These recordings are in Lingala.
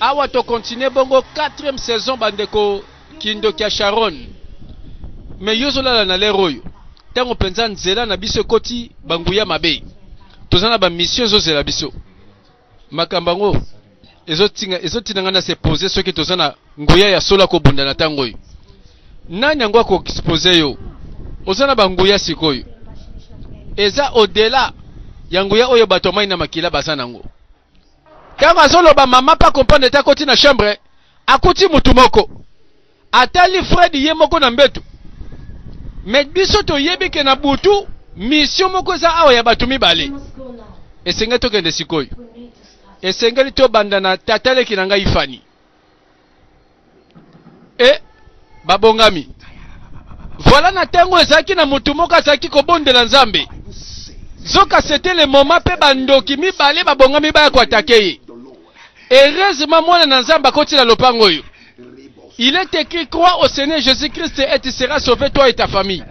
Awa to continuer bongo quatrième saison bandeko kindoki ya Sharon. Mais yo ozolala na l'heure oyo. Tango penza nzela na biso ekoti ba nguya mabe. Toza na ba mission ezozela biso. Makambo yango ezotinga ezotinda ngai na se poser soki toza na nguya ya solo ya kobunda na ntango oyo. Nani yango ako exposer yo? Oza na ba nguya sikoyo. Eza au-delà ya nguya oyo bato ya mai na makila baza nango. Tango azoloba mama pa comprendre te akoti na chambre akuti mutu moko atali Fred ye moko na mbetu mais biso toyebi ke na butu mission moko eza awa ya bato mibale esengeli tokende sikoyo esengeli tobanda na tata leki na ngai Fani e babongami voilà na ntango ezalaki na motu moko azalaki kobondela nzambe zoka c'était le moment mpe bandoki mibale babongami baya koatake ye heureusement mwana na nzambe akoti na lopango oyo il est écrit crois au seigneur jésus christ et tu seras sauvé toi et ta famille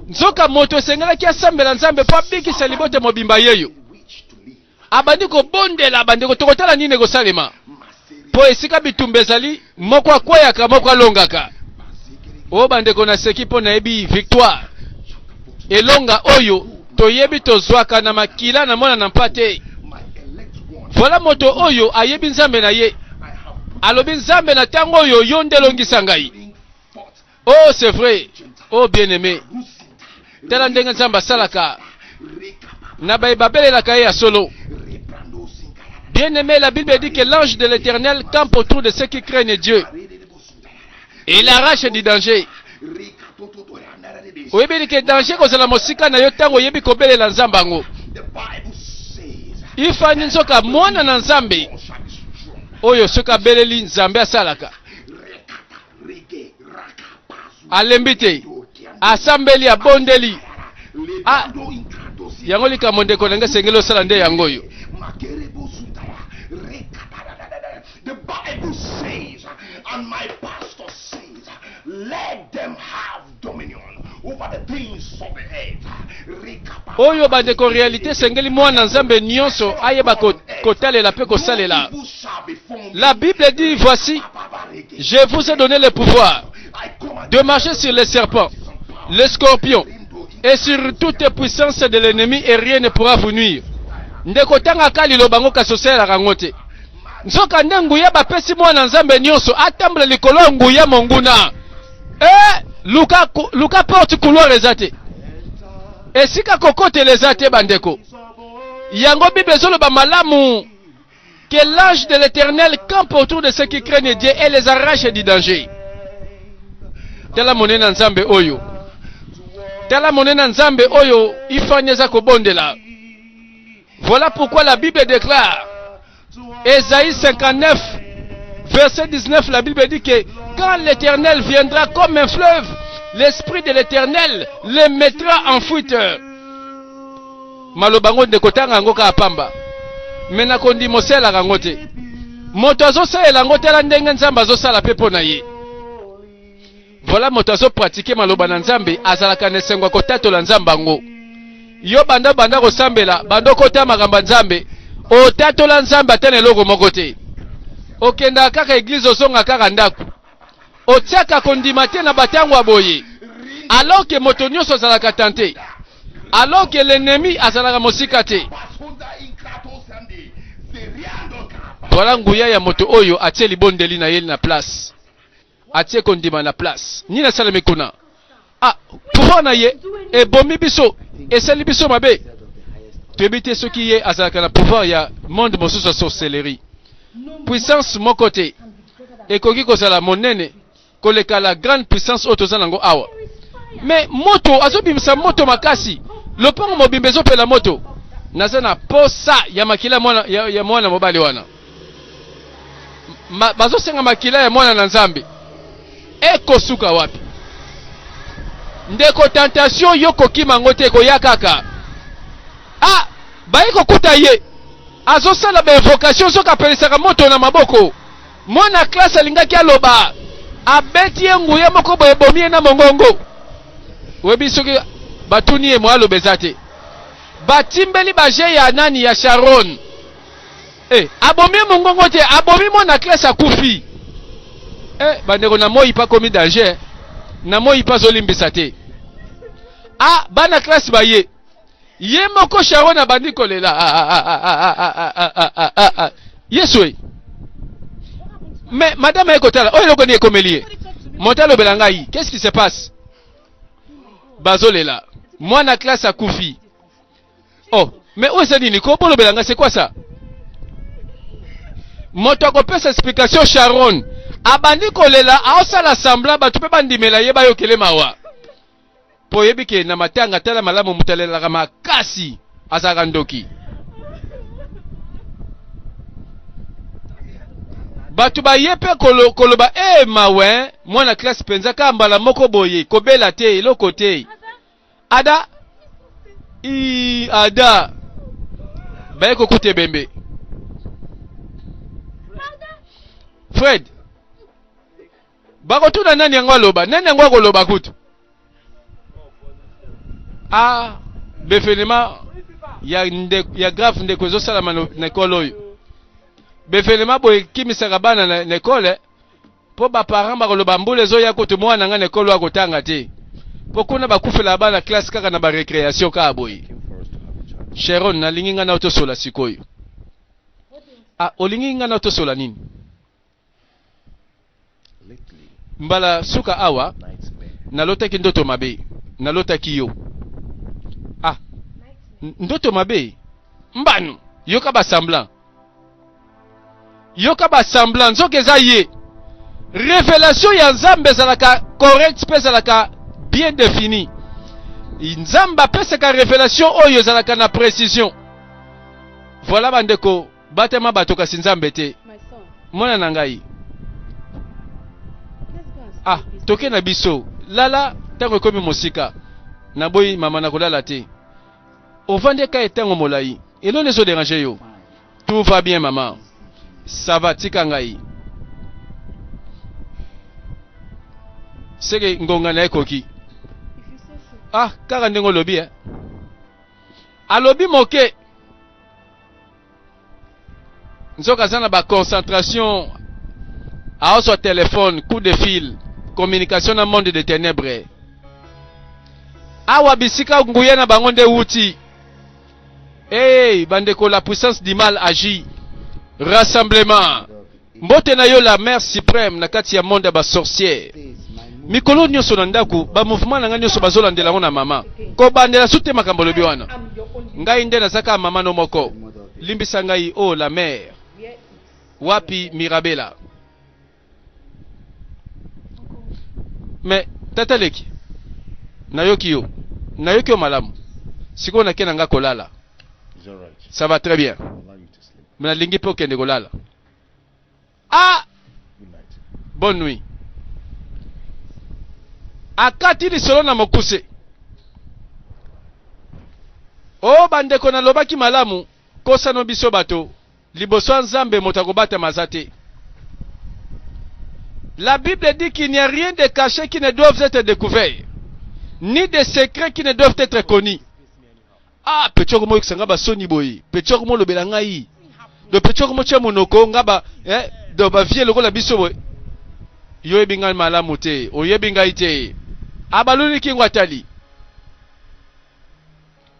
nzoka moto esengelaki asambela nzambe mpo abikisa libota mobimba yeyo Abandi kobondela, bandeko, tokotala nini ekosalema. Mpo esika bitumba ezali, moko akweyaka, moko alongaka. O bandeko, naseki mpo nayebi victoire, elonga oyo toyebi tozwaka na makila na mwana na mpate. Voilà moto oyo ayebi Nzambe na ye. Alobi, Nzambe, na ntango oyo yo nde elongisa ngai. Oh, c'est vrai. Oh, bien-aimé. Tala ndenge Nzambe asalaka na baye babelelaka ye ya solo. Bien-aimé, la Bible dit que l'ange de l'Éternel campe autour de ceux qui craignent Dieu. Et l'arrache du danger. oyebi ke danger kozala mosika na yo ntango oyebi kobelela nzambe yango ifani nzoka mwana na nzambe oyo soki abeleli nzambe asalaka alembi te asambeli abondeli ah, yango likambo ndeko na ngai esengeli osala nde yango oyo The Bible says, and my pastor says, let them have dominion over the things of the earth. Oyo bandeko realite esengeli mwana Nzambe nyonso ayeba kotalela mpe kosalela. La Bible dit, voici, je vous ai donné le pouvoir de marcher sur les serpents, les scorpions et sur toute puissance de l'ennemi et rien ne pourra vous nuire. Ndeko tangaka liloba ngo kasi osalelaka yango te. Nzoka nde nguya bapesi mwana Nzambe nyonso atambola likolo ya nguya monguna. Eh, luka, luka porte couloir eza te, esika kokotela eza te bandeko. Yango Bible ezoloba malamu que l'ange de l'Éternel campe autour de ceux qui craignent Dieu et les arrache du danger. Tala monene na Nzambe oyo, tala monene na Nzambe oyo ifani eza kobondela. Voilà pourquoi la Bible déclare, Esaïe 59, verset 19, la Bible dit que quand l'Éternel viendra comme un fleuve, l'Esprit de l'Éternel les mettra en fuite. Maloba ngo ndeko tanga yango kaka pamba. Me na kondima osalelaka yango te. Moto azosalela yango tala ndenge Nzambe azosala mpe mpo na ye. Voilà moto azo pratiquer maloba na Nzambe azalaka na esengo ya kotatola Nzambe yango. Yo banda banda kosambela, banda okota makambo ya Nzambe, otatola Nzambe ata na eloko moko te. Okendaka kaka eglise ozonga kaka ndako. Otiaka kondima te na batango ya boye. Alors que moto nyonso azalaka tente. Alors que l'ennemi azalaka mosika te. Voilà nguya ya moto oyo atie libondeli na ye na place. Atie kondima na place. Nini asalemi kuna? Ah, pouvoir na ye ebomi biso, esali biso mabe. Toyebi te soki ye azalaka na pouvoir ya monde mosusu ya sorcellerie. Puissance moko te ekoki kozala monene koleka la grande puissance oyo toza nango awa. Mais moto azobimisa moto makasi, lopango mobimba ezopela moto. Naza na posa ya makila mwana, ya, ya mwana mobali wana. Ma, bazosenga makila ya mwana na Nzambe. Ekosuka wapi? Ndeko tentation yo kokima yango te ekoya kaka. Ah, baye kokuta ye azosala ba invocation soki apelisaka moto na maboko. Mwana classe alingaki aloba, abeti ye nguya moko boye ebomi ye na mongongo. Oyebi soki batuni ye mwa aloba eza te. Batimbeli ba jeu ya nani ya Sharon. Eh, abomi mongongo te, abomi mwana classe akufi. Eh, bandeko na moi pa komi danger. Na moi pa zolimbisa te. Ah, bana classe baye. Ye moko Sharon abandi kolela. Ah, ah, ah, ah, ah, ah, ah, ah, ah, ah, ah. Yesu e. Mais madame aye kotala, oyo eloko nini ekomeli ye? Moto alobela ngai, qu'est-ce qui se passe? Bazolela. Mwana classe akufi. Oh, mais oyo eza nini ko bolobela ngai c'est quoi ça? Moto akopesa explication Sharon abandi kolela aosala semblant bato mpe bandimela ye bayokele mawa. Mpo oyebi ke na matanga tala malamu moto alelaka makasi azalaka ndoki. Bato baye mpe kolo, koloba ee eh, mawe mwana classe mpenza kaka mbala moko boye kobela te eloko te. Ada ii Ada baye kokuta ebembe. Fred bakotuna nani yango aloba nani yango akoloba kutu ah befenema ya, nde, ya grave ndeko ezosalama na ekole oyo befenema boye ekimisaka bana na, na ekole mpo baparent bakoloba mbula ezoya kutu mwana ngai na ekole oyo akotanga te mpo kuna bakufela bana classe kaka na barecreation kaka boye Sharon nalingi ngai na tosola sikoyo ah, olingi ngai na tosola nini Mbala suka awa nalotaki ndoto mabe, nalotaki yo. Ah, ndoto mabe? Mbanu, yoka ba semblant. Yoka ba semblant, nzoka eza ye. Revelation ya Nzambe ezalaka correct mpe ezalaka bien défini. Nzambe apesaka revelation oyo ezalaka na precision. Voilà bandeko, Batama bato kasi Nzambe te. Mwana na ngai. Ah, toke na biso. Lala ntango ekomi mosika. Naboyi mama na kolala te. Ovandi ekai ntango molai. Eloni ezo déranger yo. Tout va bien maman. Ça va tika ngai. Seke ngonga na ekoki. Ah, kaka ndenge olobi eh. Alobi moke. Nzoka aza na ba concentration aozwa telefone coup de fil communication na monde de ténèbres awa bisika nguya na bango nde wuti hey, bandeko la puissance du mal agit rassemblement mbote na yo la mère suprême na kati ya monde ya basorcière mikolo nyonso na ndako bamouvement na ngai nyonso bazolandela yango na mama kobandela su te makambo olobi wana ngai nde naza kaka mama no moko limbisa ngai o oh, la mère wapi mirabela mais tata leki nayoki yo nayoki yo malamu sikoyo nake na ngai kolala ça va très bien mais nalingi mpe okende kolala Ah! Bonne nuit. Akati lisolo na mokuse. O bandeko nalobaki malamu kosano biso bato liboso ya Nzambe moto akobatama aza te. La Bible dit qu'il n'y a rien de caché qui ne doive être découvert, ni de secret qui ne doivent être connus. Ah, petit oko moyokisa nga basoni boye. Petit oko molobela ngai. Do petit oko motia monoko nga ba eh do ba vie lokola biso boye. Yo yebi ngai malamu te, oyebi ngai te. Abaluli kingo atali.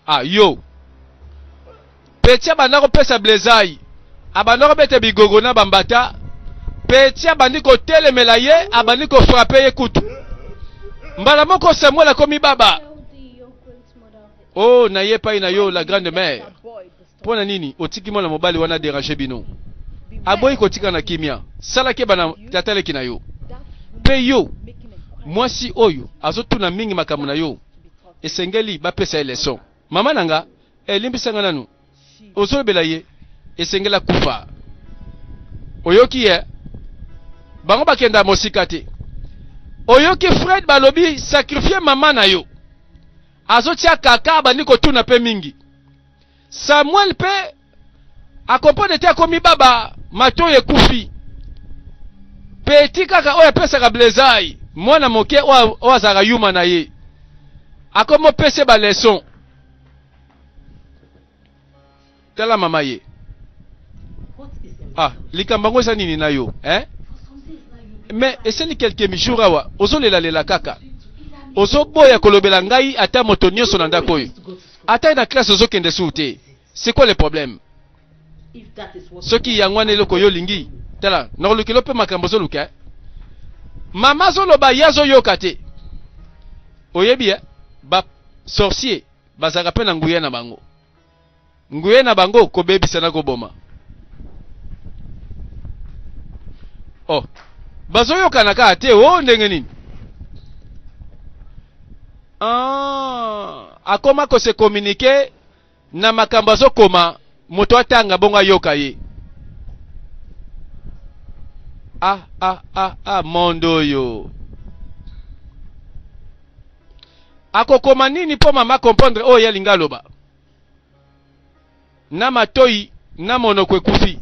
Ah yo. Petit abanda kopesa blezai. Abanda kobeta bigogo na bambata. Petit abandi kotelemela ye, abandi kofrape ye kutu. Mbala moko Samuel akomi baba. Oh, naye epai na yo la grande mère. Mpo na nini otiki mwana mobali wana déranger bino? Aboyi kotika na kimia. Sala keba na tata leki na yo. Mpe yo mwasi oyo azotuna mingi makambo na yo, esengeli bapesa ye leçon. Mama na nga, eh, limbisa nga nanu. Ozolobela ye, esengeli akufa. Oyoki ye? Bango bakenda mosika te. Oyoki Fred balobi sacrifier mama na yo. Azotia kaka abandi kotuna pe mingi. Samuel pe akomprendre te akomi baba matoyi ekufi. Petit kaka oyo apesaka blezai mwana moke oyo azalaka yuma na ye akomi opese ba leçon. Tala mama ye. Ah, likambo yango eza nini na yo eh? Mais esali quelques jours awa ozolelalela kaka, ozoboya kolobela ngai ata moto nyonso na ndako oyo, ata na classe ozokende suu te. C'est quoi le problème? Soki yango wana eloko yo olingi, tala nakolukela mpe makambo ozoluka eh? Mama azoloba ye azoyoka te. Oyebi eh? Ba sorcier bazalaka mpe na nguya na bango. Nguya na bango kobebisa na koboma. Oh, bazoyokana kaka te o oh, ndenge nini? Ah, akoma ko se communiquer na makambo azokoma moto atanga bongo ayoka ye. Ah, ah, ah, ah, monde oyo akokoma nini mpo mama comprendre oyo ye alingi aloba na matoi na monoko ekufi.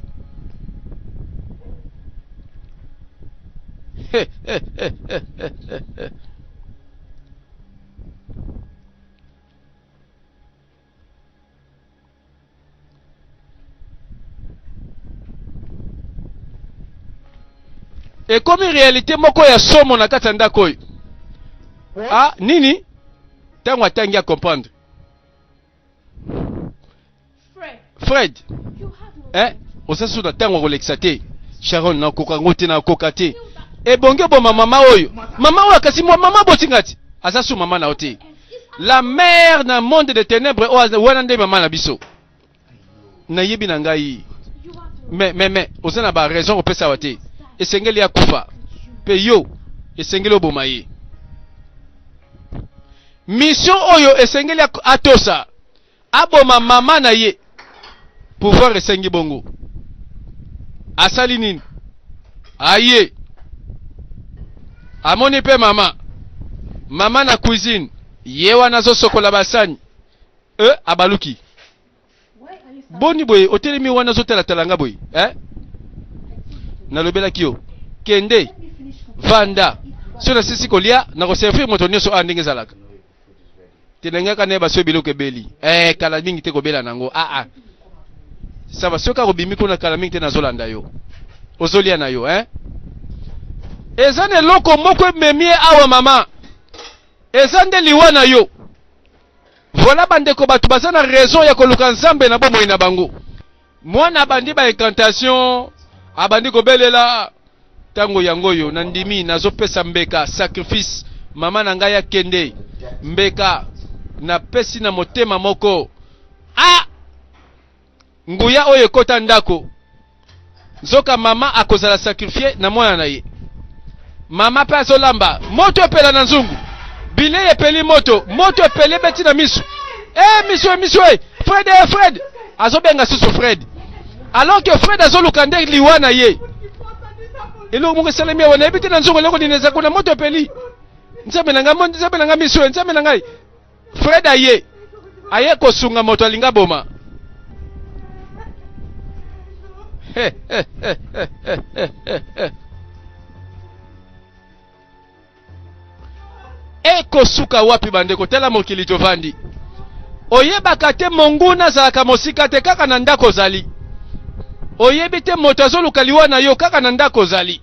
Ekomi realite moko ya somo na kati ya ndako oyo. Ah, nini? Ntango atangi a comprendre. Fred, eh, oza su na ntango ya kolekisa te. Sharon, nakoka yango te, nakoka te. Ebongi oboma mama oyo. Mama oyo kasi mama botinga ti. Aza su mama na yo te. La mère na monde de ténèbres oyo wana nde mama na biso. Nayebi na ngai. Mais mais mais oza na ba raison kopesa wa te. Esengeli akufa. Pe yo esengeli oboma ye. Mission oyo esengeli atosa. Aboma mama na ye. Pouvoir esengi bongo. Asali nini? Aye. Amoni pe mama. Mama na cuisine. Ye wana azosokola basani. E, abaluki. Boni boye otelemi wana ozotalatala nga boye eh? Nalobelaki yo kende vanda, soki nasisi kolia nakoservir moto nyonso awa ndenge ezalaka te. Nalingaka nayeba soki biloko ebeli eh, kala mingi te kobela nango. Ah, ah. Sava soki akobimi kuna kala mingi te, nazolanda yo ozolia na yo eh? Eza na eloko moko ememi ye awa mama, eza nde liwa na yo. Voilà bandeko, bato baza na raison ya koluka Nzambe na bomoi na bango. Mwana abandi ba incantation, abandi kobelela ntango yango oyo nandimi nazopesa mbeka sacrifice, mama na ngai akende mbeka napesi na motema moko. Ah! Nguya oyo ekota ndako, nzoka mama akozala sacrifie na mwana na ye. Mama mpe azolamba, moto epela na nzungu, bilei epeli moto, moto epeli ebeti na misu. E misu e misu e Fred e Fred azobenga susu Fred, alors que Fred azoluka nde liwa na ye. Eloko moko esalemi awa nayebi te, na nzungu eloko nini eza kuna, moto epeli. Nzambe na ngai, nzambe na ngai, misu e nzambe na ngai. Fred aye aye kosunga moto alinga boma. Ekosuka wapi bandeko? Tala mokili tovandi, oyebaka te monguna azalaka mosika te, kaka na ndako ozali. Oyebi te moto azoluka liwa na yo, kaka na ndako ozali.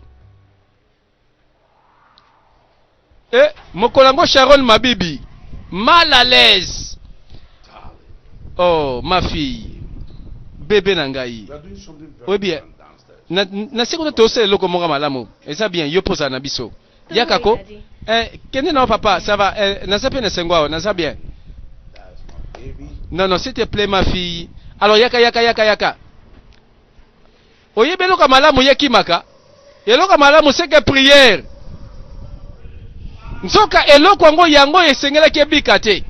Eh, mokolo yango Sharon Mabibi mal à l'aise. Oh, ma fille. Bebe na ngai. Oui bien. Na na seko to tosala eloko moko malamu. Eza bien, yo poza na biso. Yaka ko. Eh, kende na papa, ça va. Eh, naza pe na sengo awa, naza bien. Non non, s'il te plaît ma fille. Alors yaka yaka yaka yaka. Oyebi eloko ya malamu ye kimaka eloko ya malamu seke prière. Nzoka eloko yango yango esengelaki ebika te.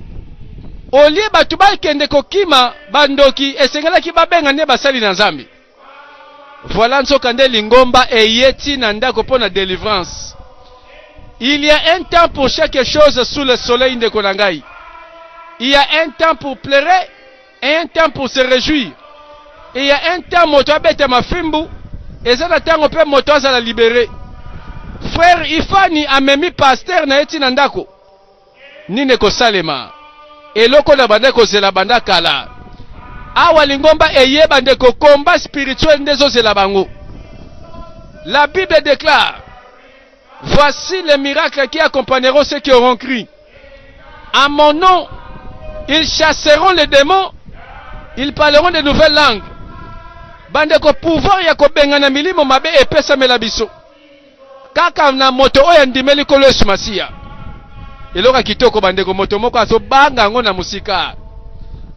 Olie bato bakende kokima bandoki, esengelaki babenga nde basali na Nzambe. Voilà nzoka nde lingomba eye ti na ndako mpo na delivrance. Il y a un temps pour chaque chose sous le soleil ndeko na ngai. Il y a un temps pour pleurer et un temps pour se réjouir. Il y a un temps moto abeta mafimbu, eza na ntango mpe moto azala libere. Frère Ifani amemi pasteur na ye ti na ndako. Nini ekosalema? Eloko na banda kozela banda kala. Awa lingomba eye bandeko, combat spirituel nde ezozela bango. La Bible déclare: voici les miracles qui accompagneront ceux qui auront cru. En mon nom, ils chasseront les démons, ils parleront de nouvelles langues. Bandeko, pouvoir ya kobengana milimo mabe epesamela biso kaka na moto oyo andimeli Nkolo Yesu Masiya. Eloko ya kitoko bandeko, moto moko azobanga yango na mosika.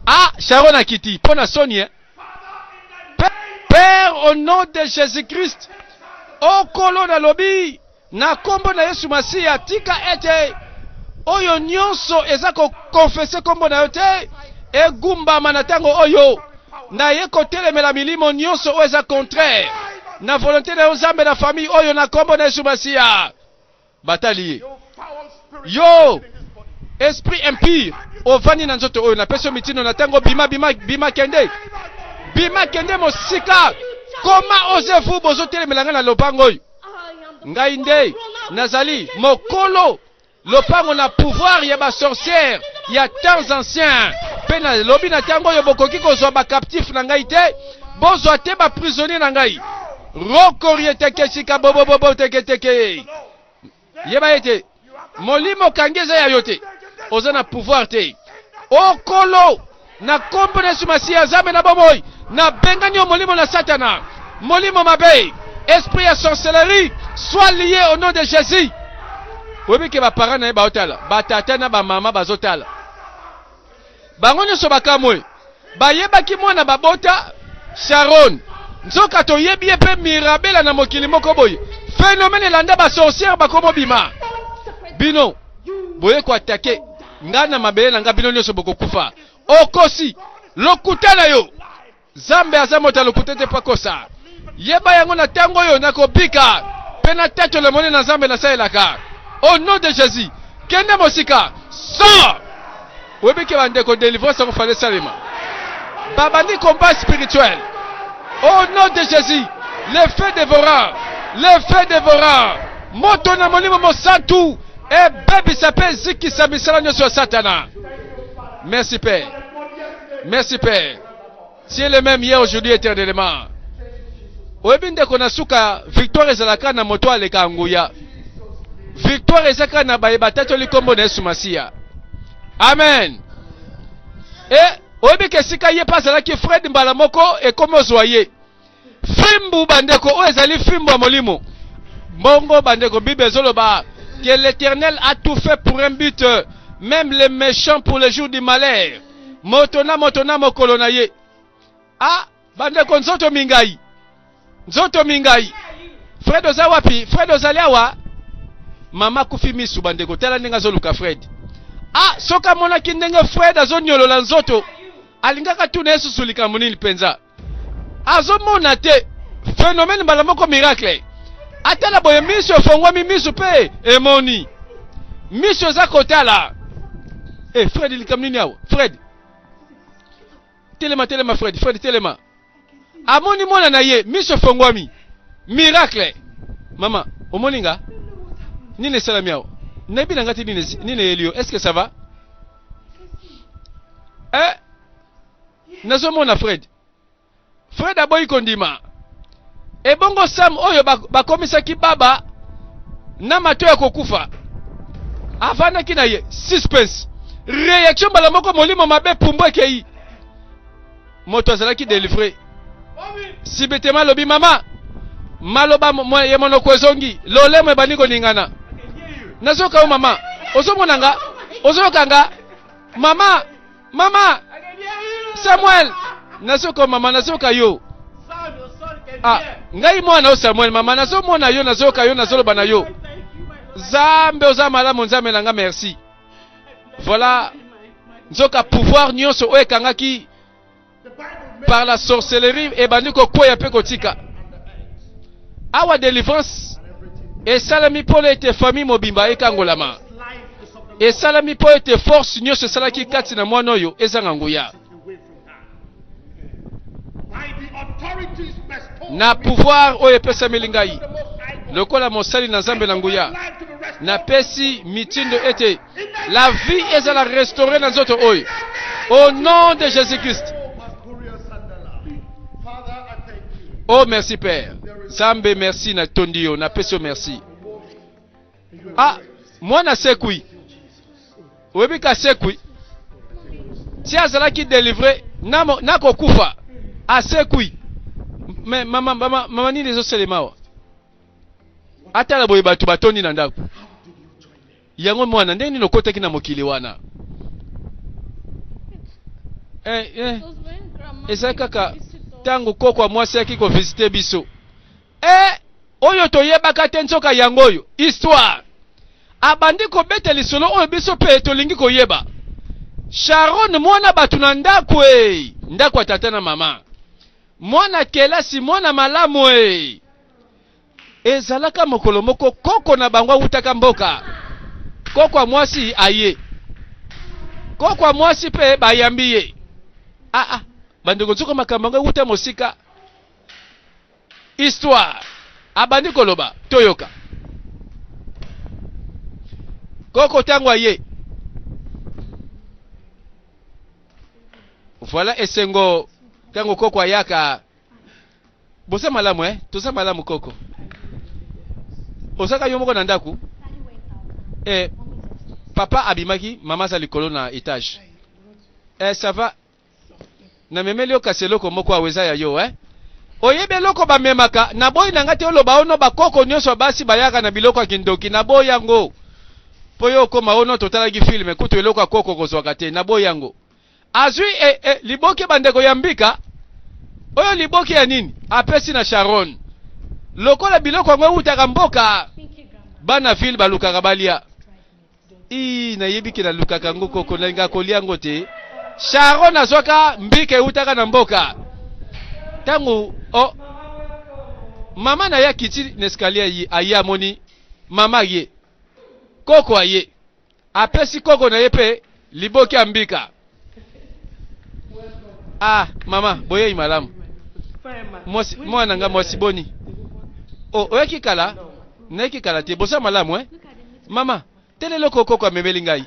Ah, Sharon akiti mpo na soni, eh? Père, au nom de Jésus-Christ, okolo nalobi na nkombo na Yesu Masiya, tika ete oyo nyonso eza kokonfese nkombo na yo te egumbama na ntango oyo. Naye kotelemela milimo nyonso oyo eza contraire na volonté na yo Nzambe na famille oyo na nkombo na Yesu Masiya. Batali ye. Yo esprit impur ovandi na nzoto oyo, napesi yo mitindo na ntango, bima, bima, bima, kende, bima, kende mosika. Koma osez-vous bozotelemela ngai na lopango oyo? Ngai nde nazali mokolo lopango na pouvoir ya ba sorcières ya temps anciens, mpe nalobi na ntango oyo bokoki kozwa ba captif na ngai te, bozwa te ba prisonnier na ngai. Rokorieteke bobobobo teketeke. Yeba ete molimo okangi eza ya yo te, oza na pouvoir te. Okolo, na nkombo na Yesu Masiya, Nzambe na bomoi, nabengani yo molimo na Satana, molimo mabe, esprit ya sorcellerie, soit lié au nom de Jésus. Oyebi ke baparent na ye baotala, batata na bamama bazotala, bango nyonso bakamwe. Bayebaki mwana babota Sharon, nzoka toyebi ye mpe Mirabela na mokili moko boye. Phénomène elanda, basorcière bakomobima. Bino boye koattaquer ngai na mabele na ngai, bino nyonso bokokufa. Okosi, lokuta na yo. Nzambe aza moto ya lokuta te mpo akosa. Yeba yango, na ntango oyo nakobika mpe natatola monene na Nzambe nasalelaka. Au nom de Jésus, kende mosika, sors. Oyebi ke bandeko, délivrance yango fale esalema. Babandi combat spirituel. Au nom de Jésus, le feu dévorant, le feu dévorant, moto na Molimo Mosantu ebebisa mpe ezikisa misala nyonso ya Satana. Merci Père, merci Père. Tu es le même hier, aujourd'hui, éternellement. Oyebi ndeko, na suka victoire ezalaka na moto aleka nguya. Victoire eza kaka na baye batatoli nkombo na Yesu Masiya. Amen. E oyebi ke esika ye mpe azalaki, Fred, mbala moko ekomi ozwa ye fimbu. Bandeko, oyo ezali fimbu ya molimo. Mbongo bandeko, Bible ezoloba que l'Éternel a tout fait pour un but, même les méchants pour le jour du malheur. Moto na moto na mokolo na ye. Ah bandeko, nzoto mingai, nzoto mingai. Fred, oza wapi? Fred, ozali awa? Mama akufi misu. Bandeko, tala ndenge azoluka Fred. Ah, soki amonaki ndenge Fred azoniolola nzoto, alingaka tuna ye susu likambo nini mpenza. Azomona te. Phénomène mbala moko, miracle. Atala boye, miso efongwami, miso mpe emoni, miso eza kotala. E Fred, likambo nini awa? Fred, telema, telema Fred, Fred, telema. Amoni mwana na ye, miso efongwami, miracle. Mama, omoni nga nini esalami awa? Nayebi na nga te nini nini eyeli yo. Est ce que ça va? Eh, nazomona Fred. Fred aboyi kondima. Ebongo Sam oyo bakomisaki baba na mato ya kokufa, avandaki na ye, suspense, réaction mbala moko, molimo mabe pumbu ekei, moto azalaki délivré. Sibetema alobi: "Mama." Maloba ye monoko ezongi, lolemo ebandi koningana. "Nazoyoka yo mama, ozomona nga? Ozoyoka nga mama? Mama Samuel, nazoyoka mama, nazoyoka yo. Ah, ngai mwana o Samuel. Mama, nazomona yo, nazoyoka yo, nazoloba na yo. Nzambe oza malamu, Nzambe na nga, merci." Voilà, nzoka pouvoir nyonso oyo ekangaki par la sorcellerie ebandi kokweya mpe kotika. Awa délivrance esalami mpona ete famille mobimba ekangolama. Esalami mpo ete force nyonso esalaki kati na mwana oyo ezanga nguya. By the authorities bestowed Na pouvoir oyo epesameli ngai lokola mosali na Nzambe na nguya, napesi mitindo ete la vie ezala restaurée na nzoto oyo, au nom de Jésus Christ. Oh merci père. Nzambe merci na tondi yo, na pesi yo merci. Ah, mwana sekui. Oyebi ka sekui. Si azalaki délivrer na na kokufa asekui. Mais mama mama mama nini ezoselema awa? Atala boye bato batondi na ndako. Yango mwana ndenge nini okotaki na mokili wana? Eh, eh. Ezali kaka ntango koko ya mwasi ayaki kovisite biso. Eh, oyo toyebaka te nzoka yango oyo histoire. Abandi kobeta lisolo oyo biso mpe tolingi koyeba. Sharon mwana bato na ndako e, ndako ya tata na mama. Mwana kelasi, mwana malamu e. Ezalaka mokolo moko koko na bango awutaka mboka. Koko ya mwasi aye. Koko ya mwasi pe bayambi ye. Ah ah, bandeko nzoka makambo yango ewuta mosika. Histoire. Abandi koloba, toyoka. Koko tango aye. Voilà esengo tango koko ayaka. Boza malamu eh? Toza malamu koko. Ozaka yo moko na ndaku? Eh, papa abimaki, mama aza likolo na etage. Eh, ça va. Namemeli yo kasi eloko moko awa eza ya yo eh? Oyebi eloko bamemaka? Naboyi na nga te oloba ono bakoko nyonso ya basi bayaka na biloko ya kindoki. Naboyi yango. Po yo okoma ono totalaki film kutu eloko ya koko kozwaka te. Naboyi yango. Azui e, e, liboke bandeko ya mbika. Oyo liboke ya nini? Apesi na Sharon. Lokola biloko yango ewutaka mboka, bana ville balukaka balia. Ii, nayebi ke nalukaka yango koko, nalingaka kolia yango te. Sharon azwaka mbika ewutaka na mboka. Tango oh, mama na ye akiti na escalier aye amoni mama ye. Koko aye. Apesi koko na ye pe liboke ya mbika. Ah, mama, boyei malamu. Mwasi, mwana na nga mwasi boni? Oh, oyaki kala? Nayaki kala te. Boza malamu eh? Mama, tala eloko koko amemeli ngai.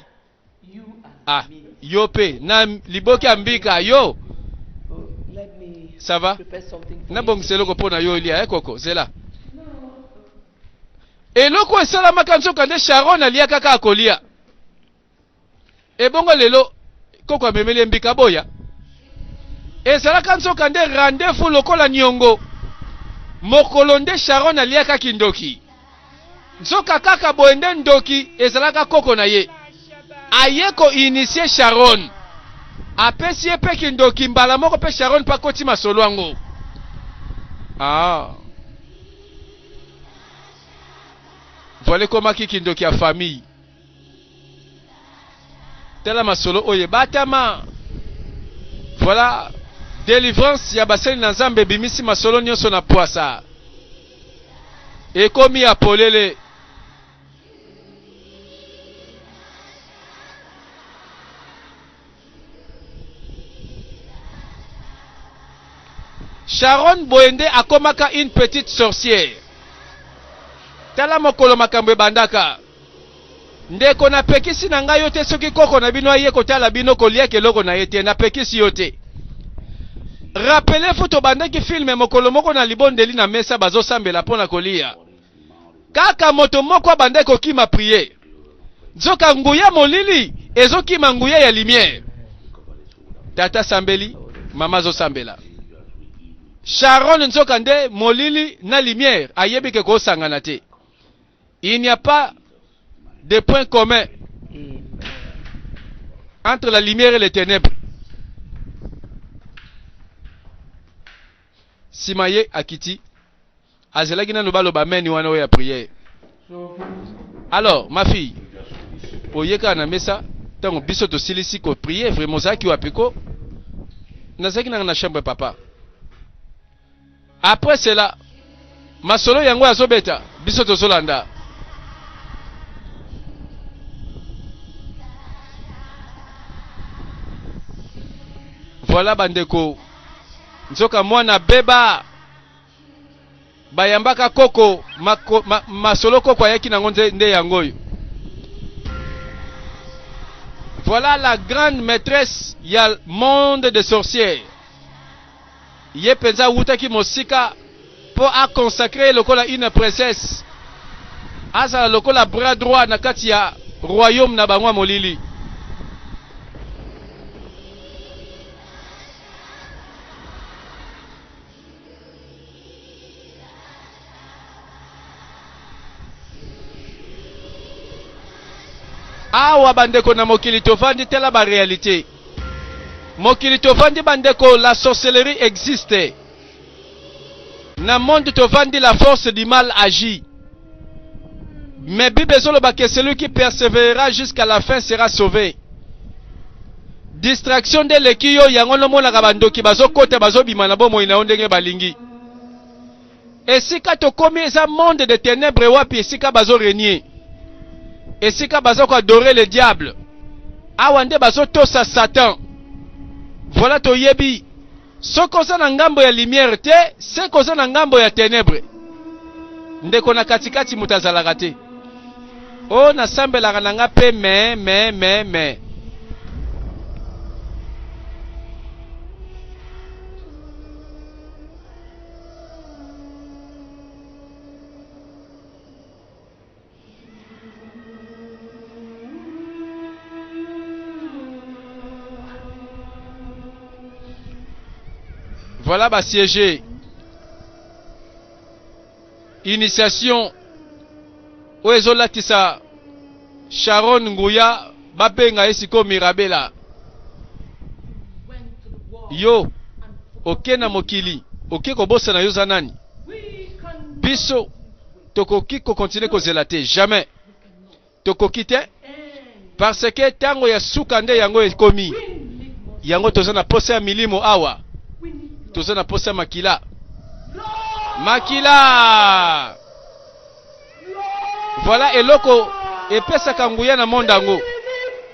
Ah, yo pe na liboke ya mbika yo. Ça va? Nabongisa eloko mpo na yo olia eh koko, zela. Eloko esalamaka nzoka nde Sharon aliaka kaka kolia. Ebongo lelo koko amemeli ye mbika aboya. Ezalaka nzoka nde rendez-vous lokola niongo. Mokolo nde Sharon aliaka kindoki. Nzoka kaka boye nde ndoki ezalaka koko na ye. Aye ko initier Sharon. Apesi ye pe kindoki mbala moko pe Sharon pe akoti masolo yango. Ah. Voilà ekomaki kindoki ya famille. Tala masolo oyo ebatama. Voilà delivrance ya basali na Nzambe ebimisi masolo nyonso na pwasa. Ekomi ya polele. Sharon boye nde akomaka une petite sorcière. Tala mokolo makambo ebandaka. Ndeko napekisi na ngai yo te soki koko na bino aye kotala bino koliaka eloko na ye te napekisi yo te. Rappelez-vous tobandaki film mokolo moko na libondeli na mesa bazosambela mpo na kolia. Kaka moto moko abandaki kokima prière. Nzoka nguya molili ezokima nguya ya lumière. Tata asambeli, mama azosambela. Sharon nzoka nde molili na lumière ayebi ke kosangana te. Il n'y a pas de point commun entre la lumière et les ténèbres. Sima ye akiti Azelaki nanu baloba amen wana oyo ya prière. Alors ma fille, oye kaka na mesa tango biso tosilisi ko prier vraiment ozalaki wapi ko? Nazalaki nanga na chambre papa. Après cela, masolo yango azobeta biso tozolanda. Voilà bandeko, nzoka mwana beba Bayambaka koko mako, ma, masolo koko ayaki nango nde, nde yango oyo. Voilà la grande maîtresse ya monde de sorcières. Ye mpenza awutaki mosika. Mpo a consacrer ye lokola une princesse, azala lokola bras droit na kati ya royaume na bango ya molili. Awa bandeko na mokili tovandi, tala ba realite. Mokili tovandi bandeko, la sorcellerie existe. Na monde tovandi la force du mal agit. Mais Bible ezoloba que celui qui perseverera jusqu'à la fin sera sauvé. Distraction nde eleki yo yango nomonaka bandoki bazokota bazobima na bomoi na yo ndenge balingi. Esika tokomi eza monde de ténèbres wapi esika bazo régner. Esika bazo ko adorer le diable. Awa nde bazotosa Satan. Voilà toyebi Soki oza na ngambo ya lumière te, seke oza na ngambo ya tenebre. Ndeko na katikati moto azalaka te. Oh, nasambelaka na nga pe mais mais mais mais. Voilà ba siéger. Initiation oyo ezolatisa Sharon Nguya babenga ye sikoyo Mirabela. Yo oke na mokili oke kobosana yo oza nani? Biso tokoki ko continuer kozela te jamais tokoki te parce que tango ya suka nde yango ekomi yango toza na posa ya milimo awa toza na posa ya makila makila voilà eloko epesaka nguya na monde yango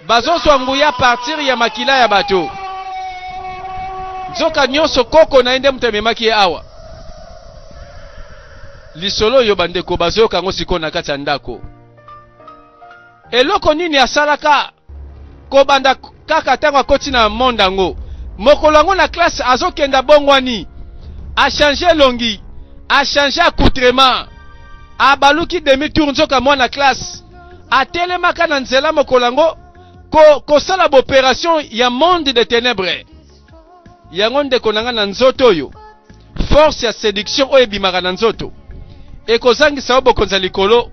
bazozwa nguya partir ya makila ya bato nzoka nyonso koko na ye nde moto amemaki ye awa Lisolo oyo bandeko bazoyoka yango sikoyo na kati ya ndako. Eloko nini asalaka kobanda kaka ntango akoti na monde yango? Mokolo yango na classe azokenda bongwani, achange elongi, achange accoutrement, abaluki demi tour, nzoka mwana classe atelemaka na nzela mokolo yango ko, kosala boperation ya monde de tenèbres. Yango ndeko na nga na nzoto oyo force ya seduction oyo ebimaka na nzoto ekozangisa yo bokonzi ya likolo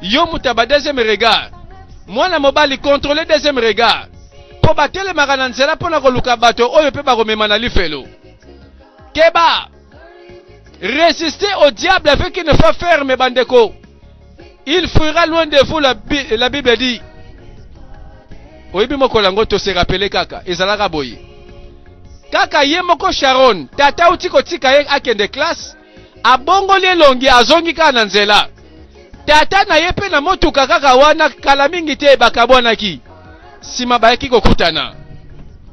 yo moto ya ba deuxième regard mwana mobali contrôle deuxième regard mpo batelemaka na nzela mpo na koluka bato oyo mpe bakomema na lifelo keba Résistez au diable avec une foi ferme, bandeko. Il fuira loin de vous, la, la Bible dit. oyebi mokolo yango tose rapele kaka ezalaka boye kaka ye moko sharon tata auti kotika ye akende classe abongoli elongi azongi kaka na nzela tata na ye mpe na motuka kaka wana kala mingi te bakabwanaki nsima bayaki kokutana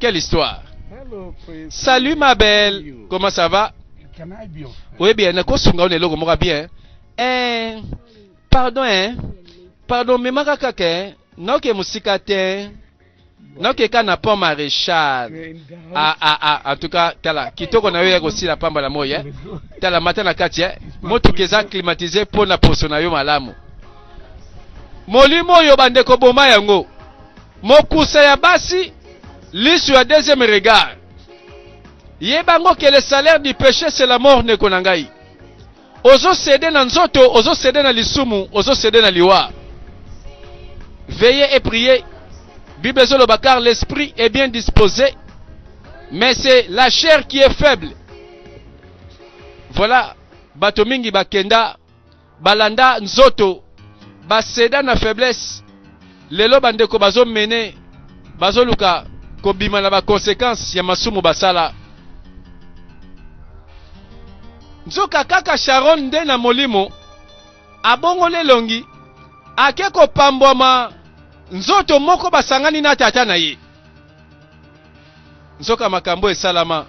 quelle histoire salut ma belle comment ça va oyebi nakosunga yo na eloko moko bien eh, pardon eh. pardon memaka kaka eh. naoke mosika te naoke ka na pont maréchal ah, ah, ah. en tout cas tala kitoko na yo ya kosila pamba na moi eh. tala mata na kati eh. motuka eza climatise mpo na poso na yo malamu molimo oyo bandeko boma yango mokusa ya basi lisu ya deuxième regard Yeba ngo que le salaire du peche c'est la mort ndeko na ngai. Ozo ceder na nzoto, ozo ceder na lisumu, ozo ceder na liwa. Veillez et priez. Bible ezoloba car l'esprit est bien disposé, mais c'est la chair qui est faible. Voilà, bato mingi bakenda balanda nzoto baseda na faiblesse lelo bandeko bazo mene bazoluka kobima na ba consequences ya masumu basala nzoka kaka Sharon nde na molimo abongoli elongi ake kopambwama nzoto moko basangani na tata na ye Nzoka makambo esalama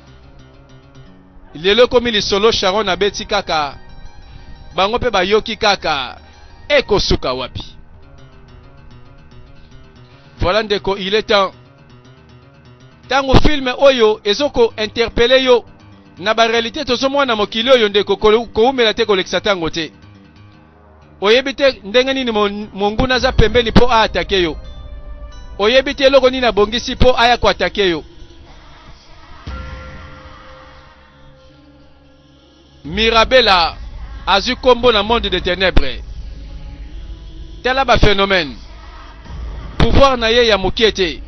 lelo ekomi lisolo Sharon abeti kaka bango mpe bayoki kaka ekosuka wapi? Voilà ndeko, il est temps. Tango film oyo ezoko interpeller yo, Na ba réalité tozomona na mokili oyo ndeko, kowumela te, kolekisa ntango te. Oyebi te ndenge nini monguna aza pembeni mpo aattaquer yo. Oyebi te eloko nini abongisi mpo aya koattaquer yo. Mirabela azwi nkombo na monde de ténèbres. Tala baphénomène, pouvoir na ye ya mokie te.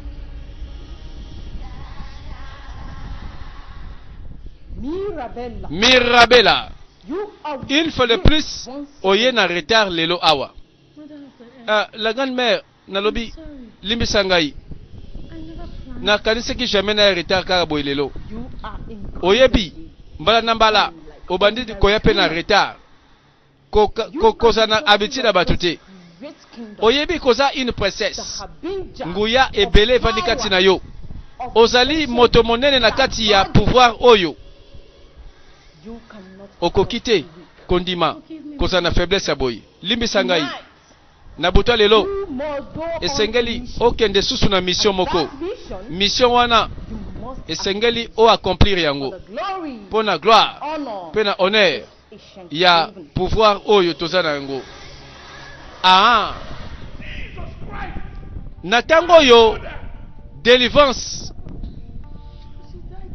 Mirabella. Mirabela, You are une fois de plus oye na retard lelo awa. What happened? Ah, la grande mère, nalobi I'm sorry. limbisa ngai. I never planned. Nakanisaki jamais na ya retard kaka boye lelo. You are Oyebi, mbala na mbala obandi koya mpe na retard. Kozala na habitude na bato te. Oyebi koza une princesse, nguya ebele evandi kati na yo. Ozali moto monene na kati ya pouvoir oyo. Okoki te kondima kozala na faiblesse ya boye. Limbisa ngai. Na butu ya lelo esengeli okende susu na mission moko. Mission wana esengeli oaccomplir yango mpo na gloire mpe na honneur ya pouvoir oyo toza na yango. Ah, na ntango oyo délivrance,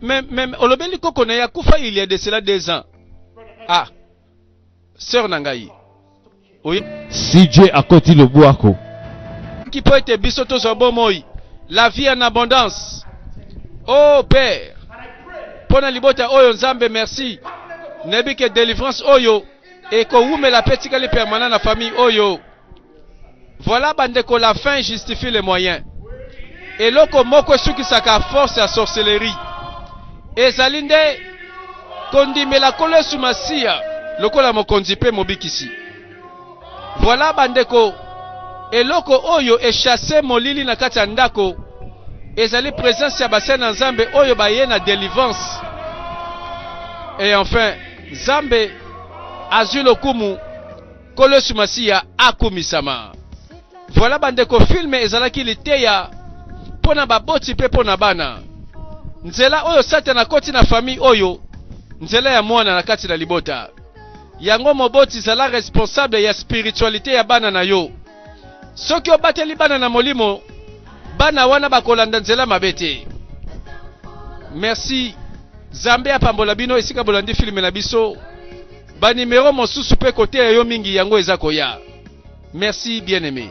mais olobeli koko na ye akufa il y a de cela 2 ans. Ah, sœur na ngai, oye CJ akoti lobwako. Ki mpo ete biso tozwa bomoi, la vie en abondance. Oh Père, mpo na libota oyo, Nzambe, merci. Nayebi ke délivrance oyo ekowumela mpe etikali permanent na famille oyo. Voilà bandeko, la fin justifie les moyens. Eloko moko esukisaka force ya sorcellerie ezali nde kondimela Nkolo Yesu Masiya lokola mokonzi mpe mobikisi. Voilà bandeko, eloko oyo echasse molili na kati ya ndako ezali présence ya basali na Nzambe oyo baye na délivrance. Et enfin Nzambe azwi lokumu, Nkolo Yesu Masiya akumisama. Voilà bandeko, film ezalaki liteya mpo na baboti mpe mpo na bana. Nzela oyo Satana akoti na famille oyo, nzela ya mwana na kati na libota yango. Moboti, zala responsable ya spiritualité ya bana na yo. Soki obateli bana na molimo, bana wana bakolanda nzela mabe te. Merci, Nzambe apambola bino esika bolandi film na biso. Banimero mosusu mpe koteya yo mingi, yango eza koya. Merci, bien aimé.